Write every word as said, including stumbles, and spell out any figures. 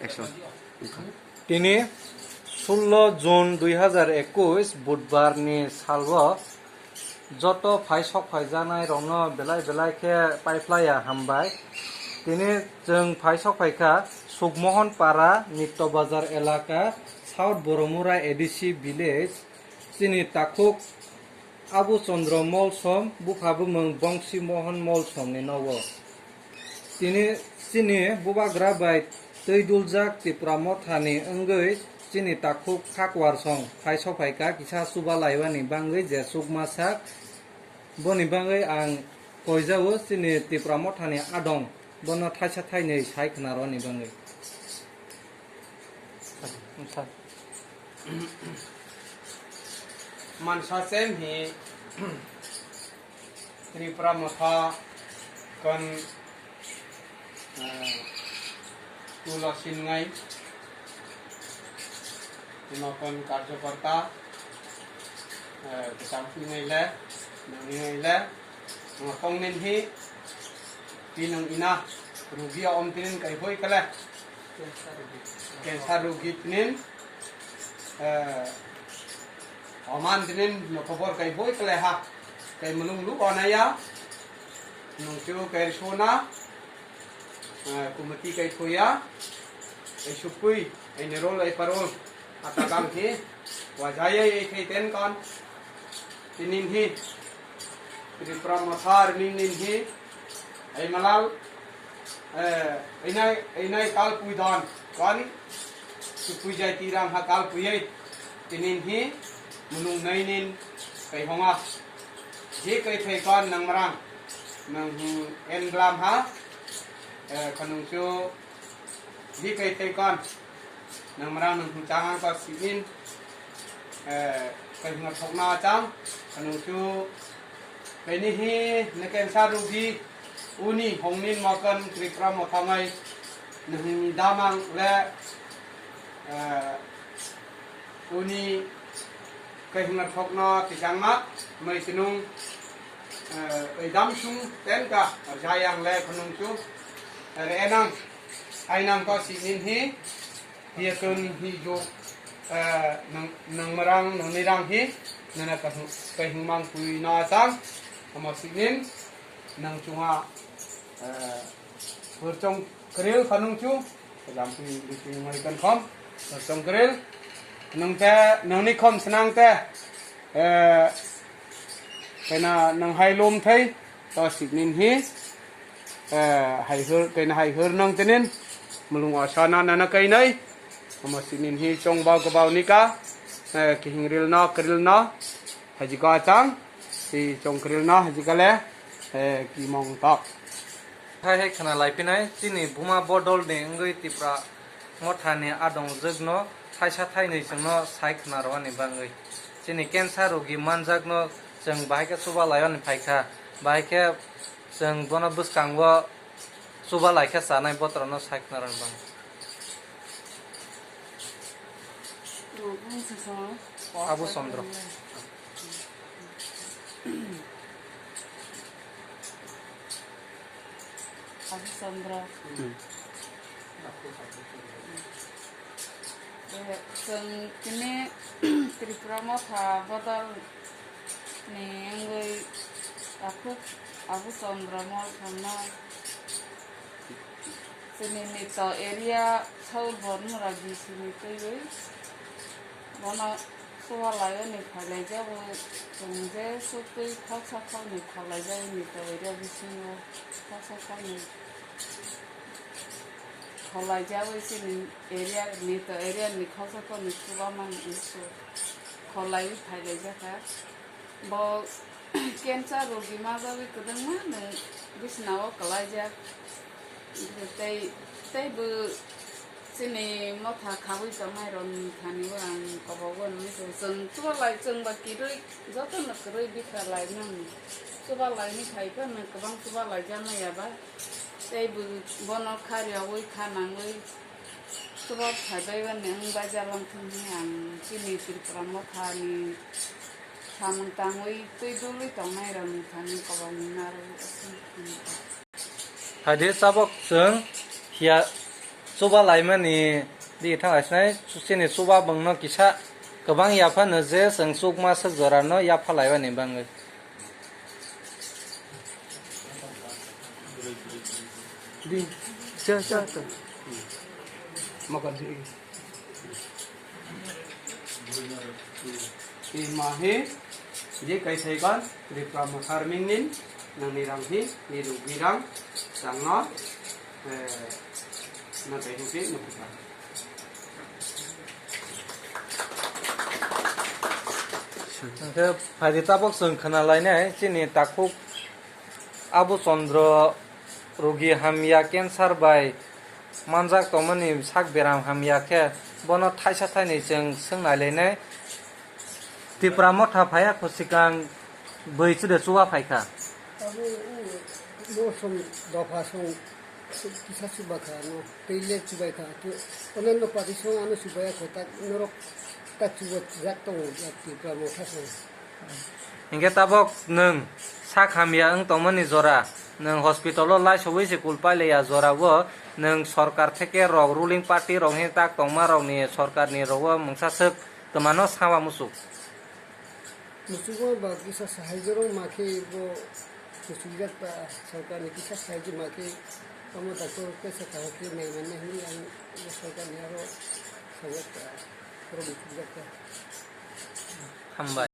Action. Tini sullo June dui hazar ekush Budbar ni salo joto phai sok phai janai rokno belai belai khe paiphlaiya hambai. Tini chwng phai sok phai kha Sukmohon Para, Nitto Bazar elaka, South Boromura A D C village. Chini takhuk Abu Chandra Molsom, bupha bumung Bongsi Mohan Molsom ni nogo. Tini chini bubagra bai twi duljak Tipra Motha ni wngwi chini takhuk Khakwar song phai sophaikha kisa chuba laiwani bangwi je chukma sak. Boni bangwi ang koijao chini Tipra Motha ni adong bono thaisa thainwi sai khna rwni bangwi. Mansa sem hi Tripura Motha kon, eh, tulo sin ngai, tino kon karjokorta, eh, kacham pui ngai le, nangni ngai le, ngokong nin hi, pinang ina, rugi om tinin kai hoi kale. Cancer rugi tinin, eh, oman tinin no khobor kai boi kale ha. Kai mulung lu ona ya. Nungchu kai sona, eh, kumati kai thoya. Ai supui, ai nerol, ai parol. Ata kam hi, wajaya ai kai ten kan. Tinin hi, Tripura Motha ning nin hi, ai malal, eh, ainai, ainai kal pui don, kon, supui jai tirang ha kal pui ai, tinin hi, mulung nai nin, kai honga, je kai thai kon nang marang, nang hu en blam ha, eh, kanung chu, Di kai thai kon. Nang marang nang hung chang ang ko sinin. Eh, kai hung thok na chang. Kanung chu. Kai ni hi ne cancer rugi. Uni hong nin mo kan Tripura Motha ngai. Nang hung damang le. Eh, Uni kaihingna thokno tichangma, mai sinung, eh, oi damsung tenka, rjayang le khunung chu, re enang, ainang ko sinin hi, hiya kun hi ju, eh, nang, nang marang, nang nirang hi, nana kahung, kahung mang pui na chang, amo sinin, nang chunga, eh, hurchong kril khunung chu, Kajam pui, pui, pui, mai kan khom, song keril. Nung te, nung ni khom senang te. Eh, kena nung hai lom thai, to sik nin hi. Eh, hai hur, kena hai hur nung tenin. Mulung asana nana kai nai. Ama sik nin hi chong bau ka bau nika. Eh, kihing ril no, keril no. Hajika chang, si chongkril no hajika le, eh, kimong tok. Hai hai khna lai pinai, chini buma bodol ni wngwi Tipra Motha ni adong jwk no thaisa thainwi chwng no sai khna rwani bangwi. Chini cancer rogi manjak no chwng bahai khe chuba lai ani phai kha, bahai khe chwng bono bwskango chuba lai khe chanai botrok no sai khna rwani bangwi. Abu Chandra. Abu Chandra. Hmm. Eh, chwng tini Tripura Motha bodol ni wngwi takhuk Abu Chandra Motha no Chini Nito area South Bormura bisini twiwi bono chuba laiwi ni phailaijago, chwng je sutwi khoksa khokni phailaijago Nito area bisingo khoksa khokni phailaijago chini area, Nito area ni khoksa khokni chuba mani issue kholaiwi phailaijak kha. Bo cancer rogi majagwi kwdwngma nwng bisnao kwlaijak. Tei, tei bo chini motha khaui tongnai rokni thani bo ang kobogo nai se. Chwng chuba lai, chwng ba kirui, jotono kwrwi bikha lai nang. Chuba laini phai phano kwbang chuba laijaknai ya ba. Tei bo bono kha riyaui kha nangwi chuba phaibai ba nwng bai jalang thung hwnwi ang chini Tripura mothani samung tangwi twi dulwi tongnai rokni thani kobangni narwgo aswk hwnwi. Haide tabok chwng hiya Chuba laimani di thang aisnai, chini chuba bwngno kisa kwbang yaphano je chwng chukma swk jorano yapha laimani bangwi. Di, cha, cha, cha. Makan si. Ima hi, je kai sai kan, Tripura Motha Army nin, nang ni rang hi, ni ruk ni rang, sang no, eh, na kai hu ke, na puta. Hwnkhe phaidi tabok chwng khna lainai chini takhuk Abu Chandra rogi hamya cancer bai manjak tongmani sak beram hamya khe bono thaisa thainwi chwng swng nailainai. Tripura Motha phaiya kho swkang bwi chude chuba phaikha. Abo, o, bo song dopha song kisa chuba kha, no, tei le chubai kha. To, onno party song ano chubaya kho, tak norok tak chuba jak tongo, jak Tripura Motha song. Hinkhe tabok nwng sak hamya wng tongmani jora, nwng hospital o lai sowi se kul pailaiya jora o, nwng sorkar theke rok ruling party rok ni tak tongma rok ni sorkar ni rok o mungsa swk twmano sama muchuk. Muchukma ba kisa sahai jorong ma khe bo muchukjak ta, sorkar ni kisa sahai ma khe omo doctor kaisa kaham khe nai manna hwnwi ang sorkar ni aro sajak ta, oro muchukjak ta. Hambai.